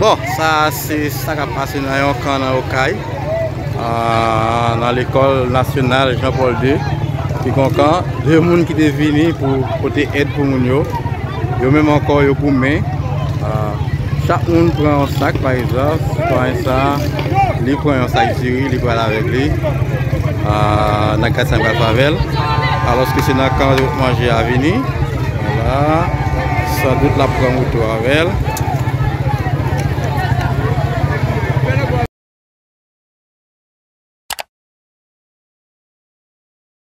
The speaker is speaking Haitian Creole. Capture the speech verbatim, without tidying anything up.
Bon, sa se sa k ap pase nan yon kan nan Okay, ah, nan lekòl nasyonal Jean Paul de. Ki gon kan, de moun ki te vini pou pote èd pou moun yo. Yo menm ankò, yo goumen. Ah, chak moun pran yon sak, pa egzanp, sitwayen sa, li pran yon sak diri, li pral avèk li. Ah, nan kat sa pral fè avè l. Alòske se nan kan manje a vini. Vwala. San dout l ap pran moto avè l.